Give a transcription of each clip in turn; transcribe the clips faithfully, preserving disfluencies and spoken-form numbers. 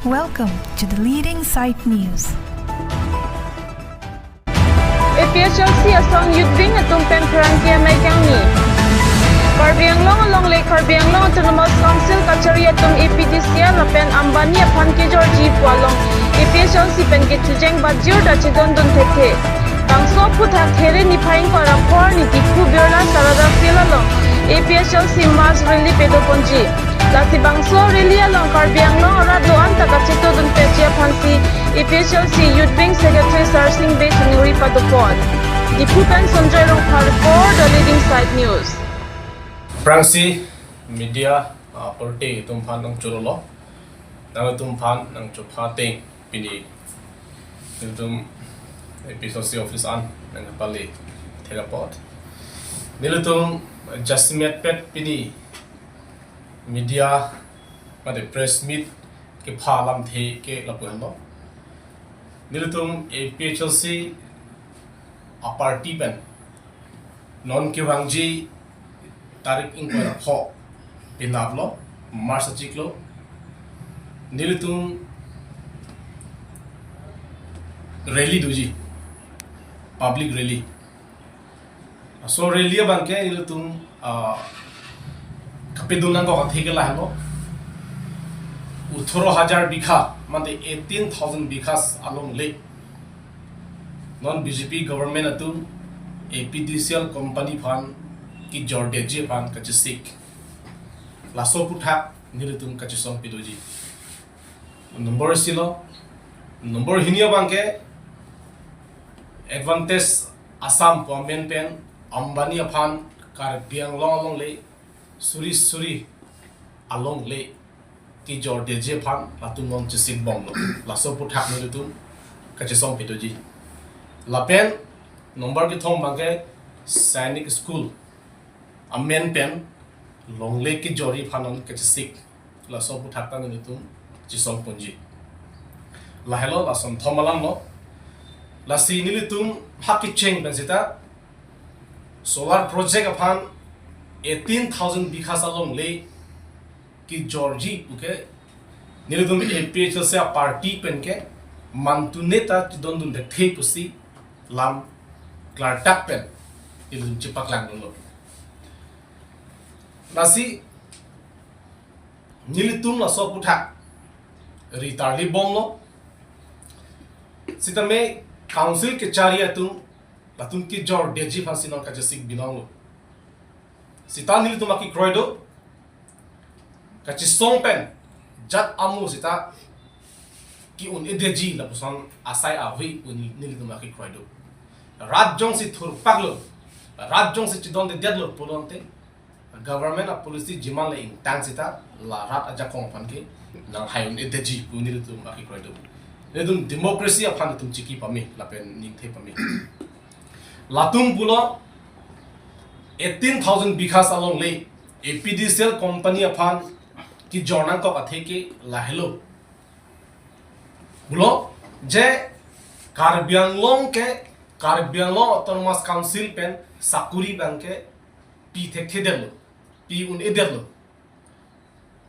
Welcome to the leading site news. A P H L C asong Youth Wing atum pen pherangke amei kangni. Karbi Anglong alongle Karbi Anglong Autonomous Council kachari atum A P D C L lapen Ambani aphan kejorji pu along A P H L C pen kechujeng bajir ta chedondun thekthe. Bangso aphuthak There niphai ingkoi ra pho arni Diphu Birla Saroda Field along A P H L C mass rally padoponji. Lasi bangso rally along Karbi Anglong arat do-an ta kachetodun pet ji aphansi A P H L C Youth Wing Secretary Sarsing Bey choningri padopon. Diphu pen Sanjoy Rongphar for the Leading Site News. Aphrangsi media, ah, korte atum aphan nangchorolo. Nangtum aphan nangchopha ateng pini nelitum A P H L C office an nangpale thek apot. Nelitum jasemet pet pini media mate press meet kepha alamthe ke lapu henlo. Nelitum A P H L C a-party pen non kevangji tarik ingkoi ra pho penaplo, March achiklo, nelitum rally doji, public rally. So rally abangke nelitum, ah, kapedun nangkok athe ke lahelo. Othoro hajar bigha, mate eighteen thousand bighas alongle non B J P government atum A P D C L company aphan kejordetji aphan kachesik. Laso aphuthak nelitum kachesong padoji. Number isi lo, number hini abangke Advantage Assam pu amen pen Ambani aphan Karbi Anglong alongle suri suri alongle kejordetji aphan latum non chesikbomlo. Laso aphuthak nelitum kachesong padoji. Lapen number kethom abangke Sainik School amen pen longle kejorji aphan non kachesik. Laso aphuthak ta nelitum chesongponji. Lahelo, lason thom alamlo. Lasi nelitum ha kecheng pen seta solar project aphan eighteen thousand bighas alongle kejorji puke nelitum A P H L C a-party pen ke mantune ta chedondun thekthe pusi lam klardak pen nelitum chepaklangdunlo. Lasi nelitum laso aphuthak ri tarlibomlo. Sitame council kechari atum latum kejordetji aphansi non kachesik binonglo. Seta nelitum akekroi do, kachesong pen jat amu seta ke-un-edetji lapuson asai ahui pu nelitum akekroi do. Rat jongsi thurpaklo, rat jongsi chedondedetlo pulote government a-policy jiman le ingtang seta la rat ajakong aphan ke nanghai un-edetji pu nelitum akekroi do. Nelitum democracy aphan nelitum chiki pame lapen ningthe pame. Latum pulo eighteen thousand bighas alongle A P D C L company aphan kejor nangkok athe ke lahelo. Pulo je Karbi Anglong ke, Karbi Anglong Autonomous Council pen sakuri abangke pi thekthedetlo, pi un-edetlo.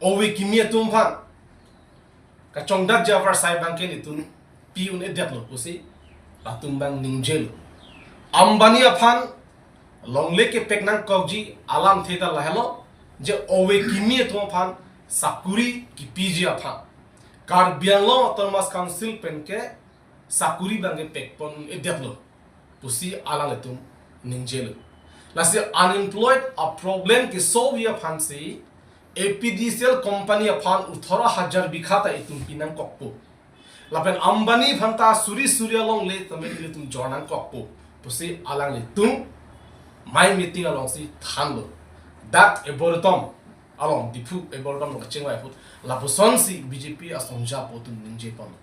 Ove kimi atum aphan kachongdat ja avarsai abangke nelitum pi un-edetlo pusi latum abang ningjelo. Ambani aphan longle kepek nangkokji alamthe ta lahelo, je ove kimi atum aphan sakuri kepiji aphan Karbi Anglong Autonomous Council pen ke sakuri abangke pekpon-edetlo pusi alanglitum ningjelo. Lasi unemployed a-problem kesolve aphansi A P D C L company aphan othoro hajar bigha ta itum pi nangkokpo. Lapen Ambani aphan ta suri suri alongle tame ilitum jor nangkokpo pusi alanglitum amei meeting alongsi thanlo. Dak Eboretom along, Diphu Eboretom along kachingvai ahut lapusonsi B J P asongja apo atum ningjeponlo.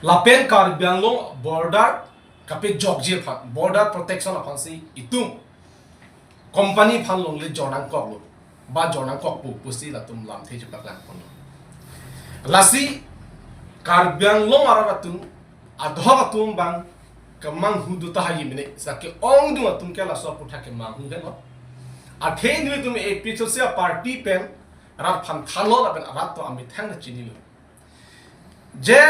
Lapen Karbi Anglong border kapejokji aphan, border protection aphansi itum company aphan longle jor nangkoklo, ba jor nangkokpo pusi latum lamthe chepaklangponlo. Lasi Karbi Anglong arat atum, adhoc atum abang kemanghu do tahai mene, sa ke-ongdung atum ke laso aputhak kemanghu helo. Athe nelitum A P H L C a-party pen rat aphan thanlo lapen rat ta amethang ta chinilo. Je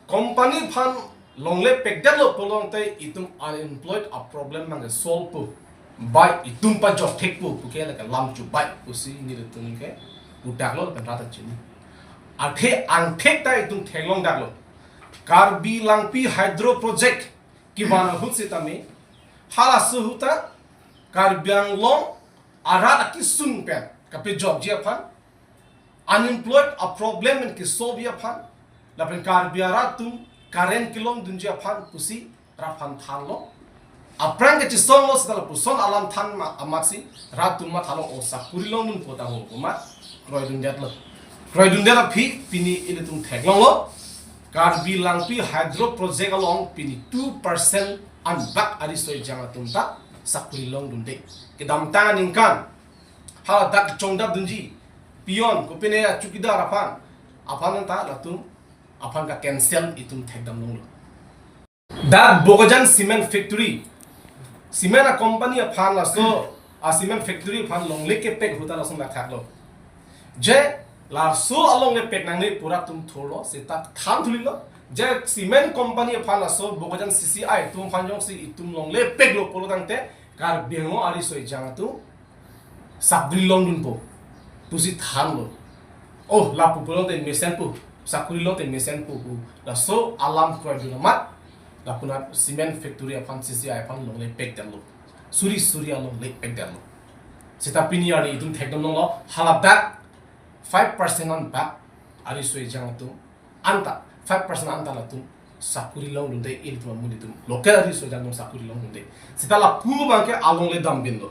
company aphan longle pekdetlo pulote itum unemployed a problem nangke solve po. Bai itum pajok thekpo puke lake lam chubai pusi nelitum ke puthaklo pen rata chini. Athe angthek ta itum theklongdaklo. Karbi Langpi Hydro Project kevan ahut sitame halaso ahut ta Karbi Anglong arat akesung pen kapejokji aphan, unemployed a problem pen kesolve aphan, lapen Karbi arat atum current kelongdunji aphan pusi rat aphan thanlo. Aphrang kechesonglo seta lapuson alam than ma-, amatsi rat atum mathalo, o sakuri longdunpo ta ho komat kroidundetlo. Kroidundet aphi pini ilitum theklonglo. Karbi Langpi Hydro Project along pini two percent anbak ariso ejang atum ta sakuri longdunde. Kedamtang aningkan haladak chongdapdunji peon kopine a chowkidar aphan, aphan ta latum aphan ka cancel itum thekdamlonglo. Dak Bokajan Cement Factory, cement a company aphan laso a cement factory aphan longle kepek ahut ta lason thaklo. Je laso alongle pek nangne pu rat atum thurlo, seta than thulilo. Je cement company aphan laso Bokajan C C I atum aphan jongsi itum longle peklo pulo tangte Karbi Anglong ariso ejang atum sakuri longdunpo pusi thanlo. Oh, lapu pulote mesenpo, sakuri lote mesenpo pu laso alam kroidun amat lapu na cement factory aphan, C C I aphan longle pekdetlo. Suri suri alongle pekdetlo. Seta pini arni itum thekdamlonglo, haladak five percent anbak ariso ejang atum anta, five percent anta latum sakuri longdunde, ilitum amonit atum, local ariso ejang atum sakuri longdunde. Seta lapu abangke alongle dambinlo.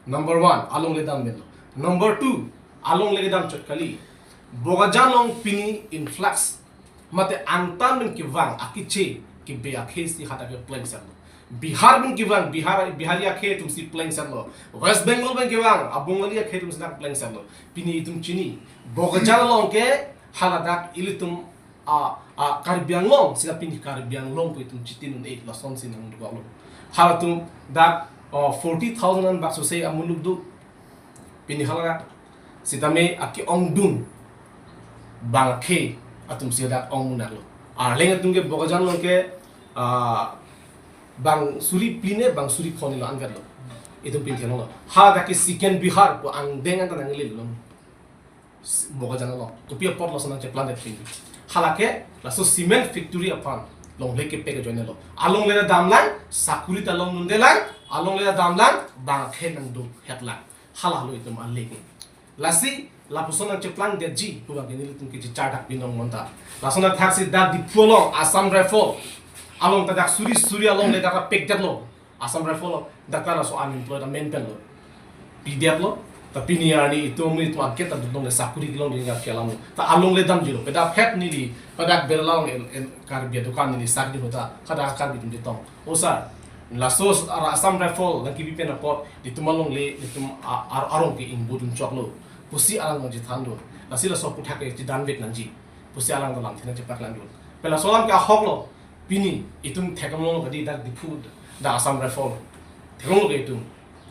Number one, alongle dambinlo. Number two, alongle kedam chot kali. Bokajan along pini influx mate angtan pen kevang akeche kebe akhei si hadak ke plengsetlo. Bihar pen kevang, Bihar, Bihari akhei atum si plengsetlo. West Bengal pen kevang a Bengali akhei atum si dak plengsetlo. Pini itum chini, Bokajan along ke haladak ilitum a, a Karbi Anglong, sila pini Karbi Anglong pu itum chitin un-e, lasonsi nangdokoklo. Halatum dak, o, forty thousand anbak sose amuluk do. Pini haladak sitame ake-ongdung bang akhei atum si dak ongdunaklo. Arleng atum ke Bokajan along ke, a, bang suri phli ne bang suri phongo lo anvetlo. Itum pini theklonglo. Haladak ke second Bihar pu angdeng anta nanglelo. Bokajan along. Kopi apot lason nangcheplang det pini. Halake laso cement factory aphan longle kepek ajoinelo. Alongle damlang, sakuri ta longdundelang, alongle damlang, bang akhei nangdukhetlang. Halahelo itum aleke. Lasi lapuson nangcheplang detji pu abangke nelitum kechechardak binong monta. Lason nangthaksi dak Diphu along Assam Rifle along ta dak suri suri alongle dak pekdetlo. Assam Rifle along dak ta laso unemployed amen penlo. Pidetlo. Ta pini arni itum itum angket ta dudong le sakuri kelongdun ke alam. Ta alongle damjilo. Peda phet neli, peda berlang el, el Karbi adukan neli sakdi hota. Kada Karbi atum chetong. O sir, laso ara Assam Rifle nangkebi pen apot, itum alongle, itum a-, ar-, arong ke ingbudun choklo pusi alang nangchethan do. Lasi laso aputhak ke chedanvek nangji pusi alang ta lamthe nangchepaklang do. Pen laso alam ke ahoklo. Pini itum theklonglo kadi dak Diphu, dak Assam Rifle. Theklonglo ke itum.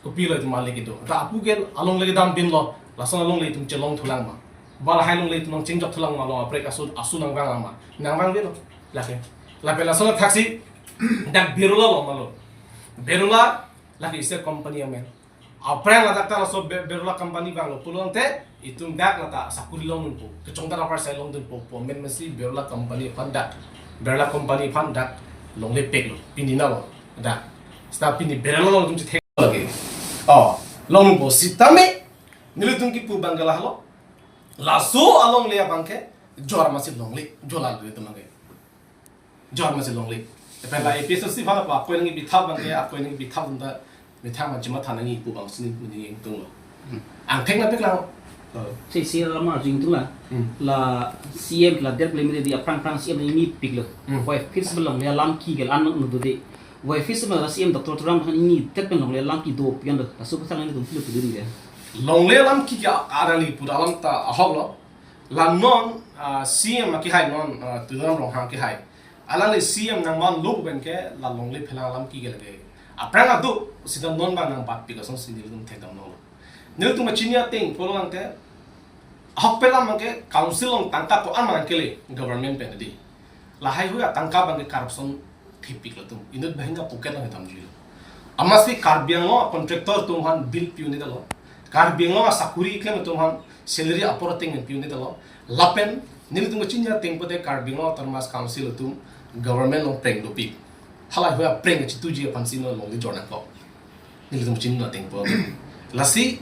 Kopilo itum aleke do. Ta apu ke alongle dambinlo. Lason alongle itum chelong thulang ma? Ba lahai alongle itum nangchengjok thulang ma, along aprek asu, asu nangvanglang ma? Nangvangvelo. Lake. Lapen lason thaksi dak Berula along malo. Berula lake isi company amen. Aphrang ladak ta laso Be-, Berula company vanglo pulo tangte itum dak lata sakuri longdunpo. Kechongdar apar sai longdunpo pu amen masi Berula company aphan dak. Berula company aphan dak longle peklo. Pini nalo dak. Seta pini Berula along itum chethek lagi. O, longdunpo sitame nelitum kipu abangke lahelo. Laso alongle abangke jor masi longle, jor la dule temangke. Jor masi longle. Pen la A P H L C aphan apot akoi nangkebi thap abangke, akoi nangkebi thap atum ta methang ma chematha nangji pu abang si neli ingtunglo. Angthek nangpeklang. Si, si lama jingtung la. Hmm. La C M la der play di aphrang aphrang C M nangpipiklo. Hmm. Wai feasible longle alam ke ke an nang nudu de. Wai feasible la C M Doctor Tuliram Ronghang nangthan tet pen longle alam ke do pian do. Laso pasal nelitum pilo pilo de. Longle alam ke ke arali pu alam ta ahoklo. La non, ah, C M akehai non, ah, Tuliram Ronghang kehai. Alangli C M nangmanlo pen ke la longle phelang alam ke ke lake. Aphrang adu sita non abang nangbatpik asonsi nelitum thekdamlonglo. Nelitum kachini ateng pulo tangte Ahokpet alam abangke council along tangka ko-an abangke le government pen di. Lahai hui atangka abangke corruption thepik latum. Inut banghini apocket along damjuilo. Amatsi Karbi Anglong a-contractor atum aphan bill pi-un-edetlo. Karbi Anglong asakuri keklem atum aphan salary apor ateng pi-un-edetlo. Lapen nelitum kachini ateng pote Karbi Anglong Autonomous Council atum government along preng dopik. Halahei hui apreng kachituji aphansi non longle jor nangkok. Nelitum kachini ateng po. Lasi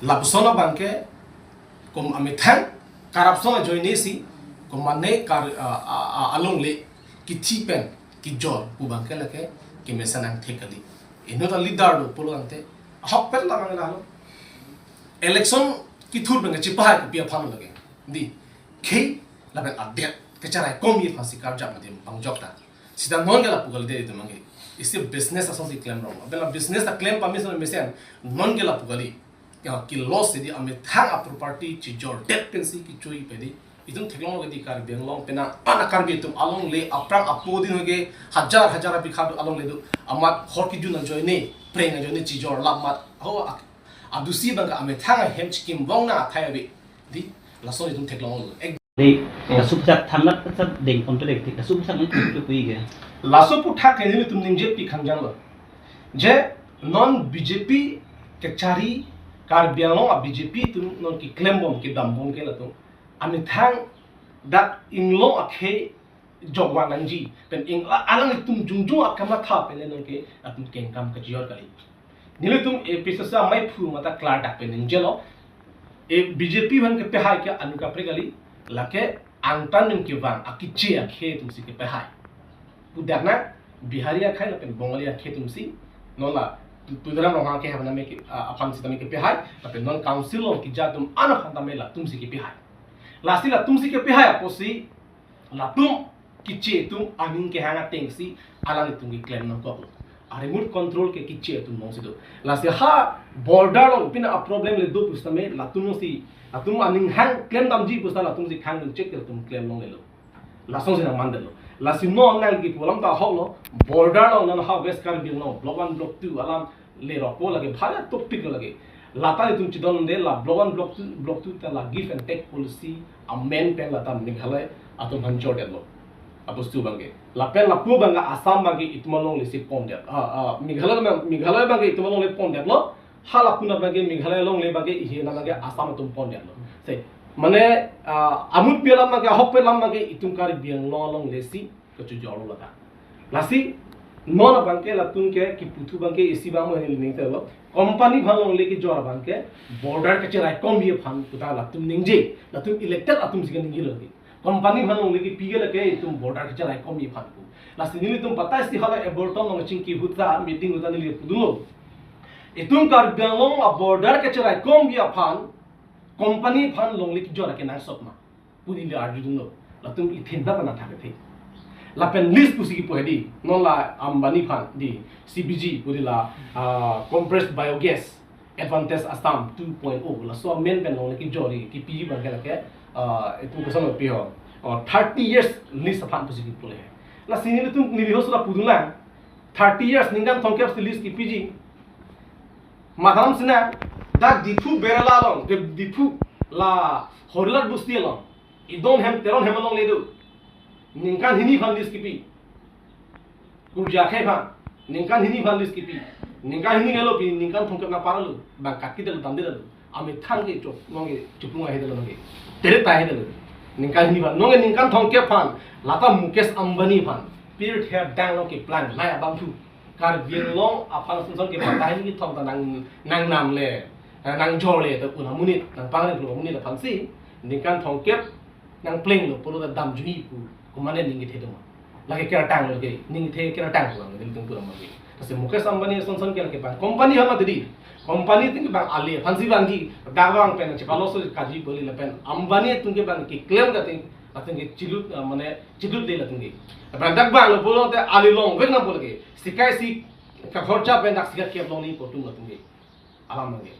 lapuson abangke kom amethang corruption ajoine si kom mane kar, a, a, a, alongle kithi pen kijor pu abangke lake kemesen nangthek kali. Inut a-leader do pulo tangte ahokpet alam abang lahelo. Election kethur pen kachepahai kopi aphan lake. Di, khei lapen adet kacheraikomji aphansi karjap adim pangjok ta. Seta non ke lapu kali de itum abangke. Isi business asonsi klem rong. Lapen la business ta klem pame ason mesen non ke lapu kali. Ya, ke-loss di amethang a-property chijordet pensi kechui pe di. Itum theklong ke di Karbi Anglong penang an a-Karbi atum alongle aphrang apo din ke hajar hajar abikha do alongle do. Amat hor kejun ajoine, preng ajoine chijor lam amat ho ak-, adusi abangke amethang ahem chikim vong na athai ave. Di, lason itum theklonglo. Ek Di, eh, la sup sak thanlat sak deng pon pe dek, la sup sak ni tu kui ke. Laso aphuthak ke nelitum ningje pi khangjanglo. Je non B J P kachari, Karbi Anglong a-B J P atum non keklem bom kedam bom ke latum amethang dak inglong akhei jokvan nangji pen ing la alanglitum jongjong akam matha pen le non ke atum kengkam kachijor kali. Nelitum A P C C amei phu mata klardak pen ningjelo. E B J P aphan kepehai ke anut kaprek kali, lake angtan pen kevang akiche akhei atumsi kepehai. Pudak na Bihari akhei lapen Bengali akhei atumsi, non la Tu-, Tuliram Ronghang ke hapna me ke, a, aphan sitame kepehai, lapen non council along keja atum an aphan tame latumsi kepehai. Lasi latumsi kepehai apotsi latum kiche atum aning kehang atengsi alanglitum keklem nangkoklo. A-remote control ke kiche atum alongsi do. Lasi ha border along pina a-problem le do pusitame latum alongsi, latum aning hang klem damji pusita latumsi khang dun chek latum klem longlelo. Lasonsi nangmandetlo. Lasi non nangkipu alam ta ahoklo, border along non ha West Karbi Anglong block one, block two alam le rokpo lake, bhari a-topic lo lake. Lata itum chidon de la block one, block two, block two ta la give and take policy amen pen lata Meghalaya atum aphan jordetlo. Apostu abangke. Lapen lapu abangke Assam abangke itum alongle si pondet. Ah, ah, Meghalaya abang-, Meghalaya abangke itum alongle pondetlo. Hala kuna abangke Meghalaya alongle abangke ihe na abangke Assam atum pondetlo. Se, mane, ah, amut pi alam abangke, ahokpet alam abangke itum Karbi Anglong alongle si kachijorlo lata. Lasi non abangke latum ke kiputhu abangke isi abang mo hini ning telo. Company aphan longle kejor abangke border kacheraikomji aphan puta latum ningje, latum elected atumsi keningjelo di. Company aphan longle kepi ke lake itum border kacheraikomji aphan pu. Lasi nelitum patai si hala Aberton along chingki ahut ta meeting ahut ta neli pudunlo. Itum Karbi Anglong a-border kacheraikomji aphan company aphan longle kejor kenangsot ma pu neli arjudunlo. Latum ithin ta pana thak the. Lapen lease pusi kipu hedi. Non la Ambani aphan di C B G pu di la, ah, compressed biogas advantage Assam two point oh. Laso amen pen longle kejor kepi abangke lake, ah, itum koson pi ho. Oh, thirty years lease aphan pusi kipu le. Lasi nelitum neli ho sura pudunlang. Thirty years ningkan thomkep si lease kipiji. Matham sina dak Diphu Berala along, ke Diphu la Horilal Busti along. Idon hem, Teron hem alongle do. Ningkan hini aphan lease kipi. Kurja akhei aphan. Ningkan hini aphan lease kipi. Ningkan hini helo pi, ningkan thomkep nangpar lo. Bang kat kidal damdedal. Amethang ke chok, nonke, chuplung ahedal nonke. Teret ta ahedal. Ningkan hini aphan. Nonke ningkan thomkep aphan. Lata Mukesh Ambani aphan. Pirthe dang nonke plang. Lai abang thu. Karbi Anglong aphan sonson ke patah ini thom ta nang, nangnam le. Nangjor le. Ta una monit. Nangpang le pura monit aphansi. Ningkan thomkep nangplenglo, pulo ta damjuji pu, komatne ning kethe do ma. Lake kertang lo ke, ning kethe kertang lo, nelitum pura ma ke. Lasi Mukesh Ambani sonson ke lake bang company hama tadi. Company tin bang ale, aphansi bang di, dak bang pen, chepalo so kaji boli lapen, Ambani atum ke bang keklem ka tin, latum ke chilut, ah, mane, chilut de latum ke. Lapen dak bang lo pulo te ale longvek nang pulo ke, sikai si, kakhorcha pen dak sikai kep longji pu atum latum ke. Alam nang ke.